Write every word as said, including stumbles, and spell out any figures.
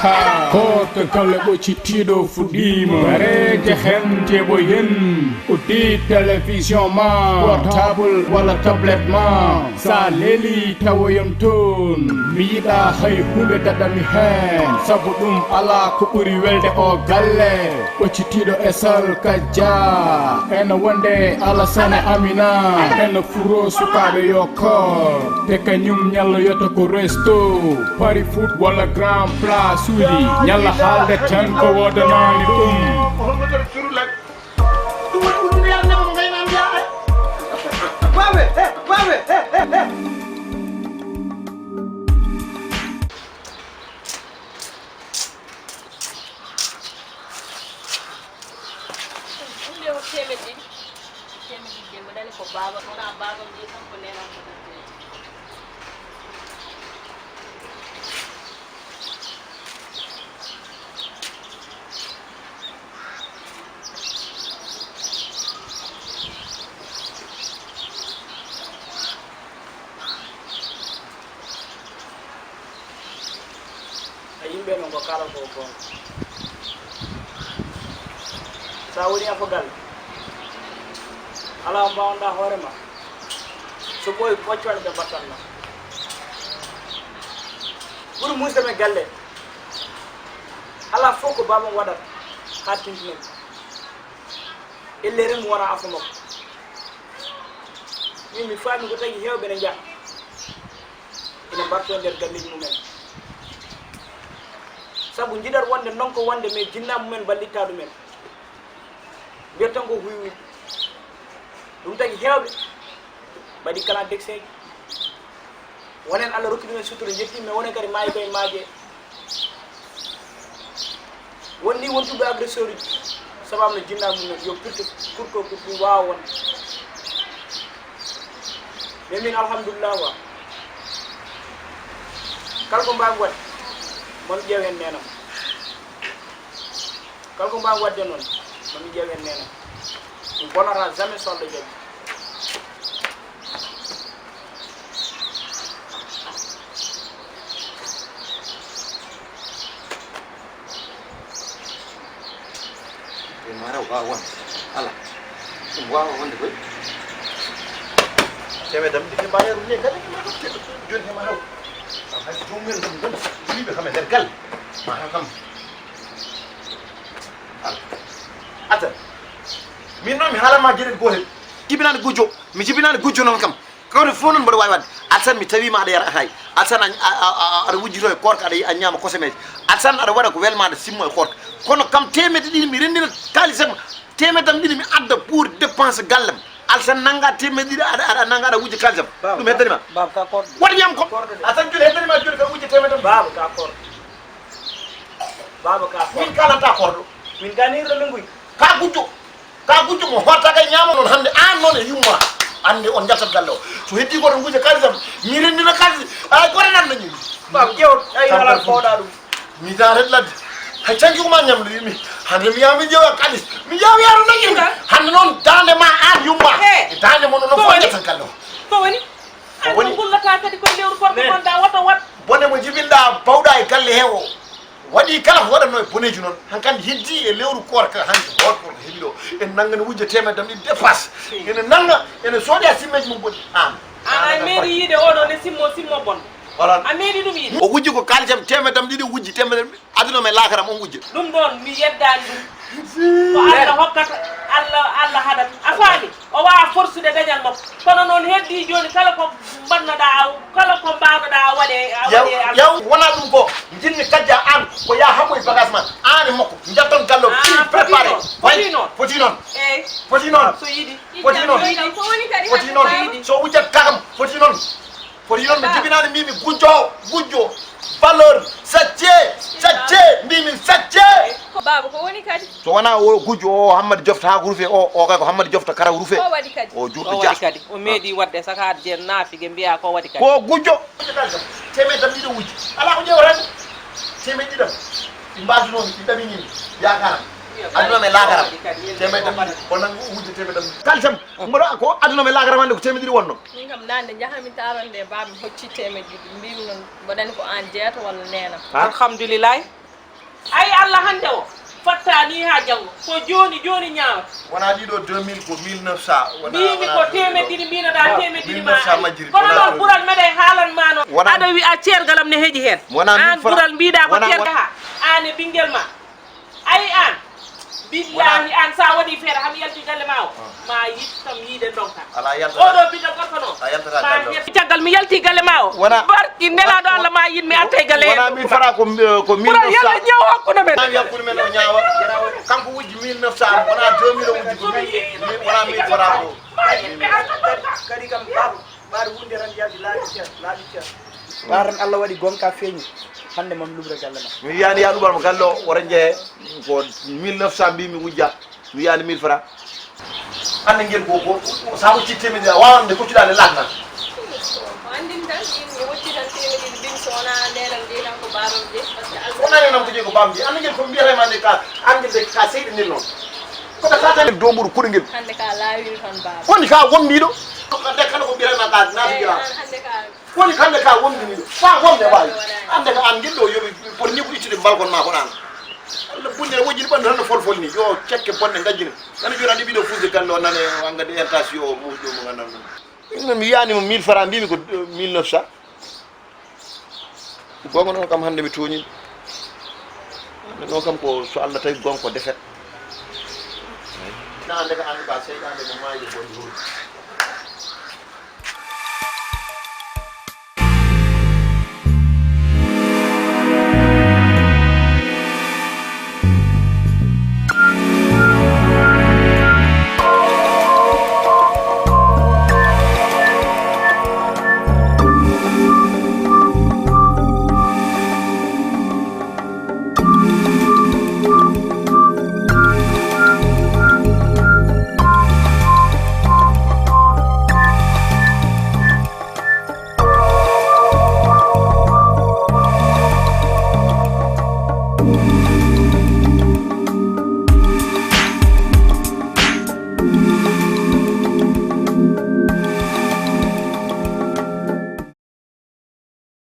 Koorka kala ɓoccitiiɗo fuɗɗiima. Gareeje hente ɓo yen. Uddi télévision ma, portable walla tablette ma. Sa leeli tawoyon toon. Mi yiɗa hay huunde daɗami heen. Sabu ɗum alaa ko ɓuri welde o galle. Ɓoccitiiɗo e Sal Kajja. Ena wonde Alasana Amina. Ena furo sukaaɓe yo koor. Te kañum ñalloyata ko resto. Pari foot walla grand place uji. Ñalla haalde tan ko woodanaani ɗum. Ɗum ɗe ko teemedde ɗiɗi. Teemedde ɗiɗi ɗe mbaɗani ko baaba, wonaa baaba mum, kanko neenam ko noddeede. A yimɓe noon ko kala ko goonga. So a woni afo galle, alaa ko mbaawnɗaa hoore ma. So ɓooyi ɓoccoɗe ɓe mbattan ma. Ɓuri muusde men galle. Alaa fof ko baaba mum waɗata haa tintinami. Ellee rem wona afo makko. Min mi faami ko tagi heewɓe ne njaha. Ina mbartoo nder galleeji mumen. Sabu njiɗat wonde ndonka wonde mais jinnaa mumen mballittaa ɗumen. Mbiyat tan ko huywi. Ɗum tagi heewɓe mbaɗi kala degseeji. Wonen Allah rokki ɗumen sutura, njettii, mais wonen kadi maayi koye maaje. Won ni wontuɓe agresseur uji, sababu no jinnaa mumen yo pirtu kurko ko ɗum waawa wonde. Mais min alhamdulillah wa. Kala ko mbaami waɗde, mami ƴeew heen neenam. Kala ko mbaami waɗde noon, mami ƴeew heen neenam. Mi bonata jamais so Allah jaɓi. E ma rew waawa wonde. Ala. Ɗum waawa wonde koy. Tewe dam ɗi mbaɗa rulle kala. Joni hema rew. Hay jommen dam dam. Wiɓe kam e nder gal. Ma ha kam. Ala. Atan. Min noon mi haalama geɗel gootel. Jibinaani gujjo. Mi jibinaani gujjo noon kam. Kawre fof noon mboɗo waawi waɗde. Alsan mi tawiima aɗa yara ataay. Alsan a, a, a, a, aɗa wujjitoo e koorka, aɗa, a ñaama kosemeeje. Alsan aɗa waɗa ko welma aɗa simmo e koorka. Kono kam teemedde ɗiɗi mi renndina kaalisam. Teemedde am ɗiɗi mi adda pour dépense gallam. Alsan nannga teemedde ɗiɗi aɗa, aɗa nannga aɗa wujja kaalisam. Ɗum heddani ma. Baaba ka koorɗo. Waɗi yam ko. Koorɗo de. Alsan joni heddani ma joni ka wujja teemedde am. Baaba ka koorɗo. Baaba ka koorɗo. Min kalanta koorɗo. Min ka nirɗo lennguy. Ka gujjo. Ka gujjo mo hottaka e ñaama noon hannde aan noon e yumma. Annde on njaltat galle o. So heddii goto nguje kalisam, mi renndina kalisi. Ay, goto nan dañi. Baaba, ƴeew, ay, alaa fooɗa ɗum. Mi daret ladde. Hay canki ko ma ñamdu yimmi. Hannde mi yaha mi ƴeewa kalis. Mi ƴeewa yaaro dañi. Hannde noon daande ma aan yumma. He. E daande mon noon fof njaltat galle o. Ko woni? Ko woni? Ngullata kadi koye lewru korko gonɗa, woto waɗ. Bone mo jibinɗa, bawɗa e galle he o. Waɗi kala ko waɗatnoo e boneeji noon, hankandi heddii e lewru koorka, hanki hoore koorka heɓi ɗo. En nanngani wujja teemedde am ɗiɗi dépasse. Ene nannga, ene sooda simmeeji mum boni. Aan. Aan a meeɗi yiide oɗo ne simmo, simmo bon. Voilà. A meeɗi ɗum yiide. O wujji ko kaalis am teemedde am ɗiɗi, wujji teemedde am ɗiɗi. Aduna am e laakara am on wujja. Ɗum ɗoon mi yeddaani ɗum. Ko Allah hokkata, Allah, Allah haɗata. A faami? O waawaa forsude dañal makko. Kono noon heddii jooni kala ko mbaɗnoɗaa, kala ko mbaawnoɗaa a waɗe, a waɗe. Yaw, wonaa ɗum ko njiɗmi kajja aan ko yaa haɓoy bagage ma, aan e makko, njatton galle o, ah, fini, préparé. Foti noon, foti noon. Eey. Foti noon. So yiɗi. Foti noon. Ko woni kadi. Foti noon. So yiɗi. So wujjat kakam, foti noon. Foti noon mi jibinaani mbimi gujjo, gujjo. Valeur, sacce, sacce, mbimi sacce. Ko baaba, ko woni kadi? So wonaa o gujjo o, Hammadi Jofta haa ko rufe o, o kay ko Hammadi Jofta kara rufe. Ko waɗi kadi? O juutɗo. Ko waɗi kadi? O meeɗi waɗde saka haa jeen naafige mbiya ko waɗi kadi. Ko gujjo. Teemedde ɗiɗi wujji. Alaa ko ƴeewata ɗum. Teemedde ɗiɗi am. Ɗi mbaajunoo mi, ɗi ɗaminii mi. Yaakaaram. Aduna am e laakaaram. Teemedde ɗiɗi. O nangi o wujja teemedde am. Kalisam. Mboɗo ko aduna am e laakaaram hannde ko teemedde ɗiɗi wonno. Min kam naande njahanmi taarande e baaba mi hocci teemedde ɗiɗi. Mbimi noon mboɗani ko aan jeyato walla neenam. Ah. Alhamdulillahi. Ay, Allah hannde o fatta ni haa janngo. Ko jooni jooni ñaawata. Wonaa ɗiɗo deux mille, ko mille neuf cent. Wonaa, mbimi wonaa ko deux mille o. Teemedde ɗiɗi, mbinoɗaa teemedde ɗiɗi ma. Mille neuf cent majjiri, kono wonaa ɗon deux mille. Ɓural meɗen haalan ma noon. Wonaa. Aɗa wi a ceergal am ne heƴi heen. Wonaa mille francs. Aan ɓural mbiɗa ko wonaa, ceergal wonaa. Ha. Aan e ɓinngel ma. Ay aan. Billahi, wonaa. Aan sa waɗi feere, hami yalti galle ma o. Ah. Ma yit kam yiide ndonka. Alaa yaltata. Oɗo ɓiɗɗo gorko noon. A yaltata ma galle o. Yalti caggal mi yalti galle ma o. Wonaa. Barki nelaaɗo Allah ma yit mi atta e galle wonaa heen. Mille francs ko, ko mille neuf cent. Ɓural yalla ñaw hakkunde men. Wonaa mi hakkunde men o ñaawa. Kanko wujji mille neuf cent, wonaa deux mille o wujji ko mille, wonaa mille francs ko. Ma yit mi atta ndonka. Kadi kam baaba. Ɓaade wonde tan yalti laaɓi cer, laaɓi cer. Ɓaade tan Allah waɗi gonka feeñi. Hannde mami luɓra galle ma. Mi wiyani ya luɓanmo galle o, wota jehe ko mille neuf cent mbimi wujja. Mi wiyani mille francs. Hannde ngel ko, ko, ko sa wocci teemedde a wawan nde koccuɗa nde latna. Ko anndin tan, min mi wocci tan teemedde ɗiɗi, min so wona nde tan jeyi tan ko baabam jeyi, parce que wona nde tan ko jeyi ko baabam jeyi. Hannde ngel ko mbiyata ma nde ka, an ngel de ka seyɗi nel noon. Ko ɓe sata nel dow mbuɗo kuɗo ngel. Hannde ka laawiri tan baaba. Woni ka wondiɗo. Hannde kala ko mbiyata ma ka naati. Eyi, an hannde ka Woni hannde ka wondiniɗo. Fa wonde waawi. Hannde ka an njiɗɗo yoɓi, bon ni ko ittude balkon ma ko ɗan. Allah bunne wojjini ɓandu tan no folfol ni. Yo cekke bonɗe ngajjina. Nana joni andi ɓiɗo fuusde galle o nane o angadi invitation o muusɗo mo gandan ɗum. Min mi yiyani mo mille francs mbimi ko, euh, mille neuf cent. Gonga noon kam hannde mi tooñi. Hannde noon kam ko so Allah tawi gonga ko défaite. Na hannde ka an ka seyɗaande mo maayde boni hul.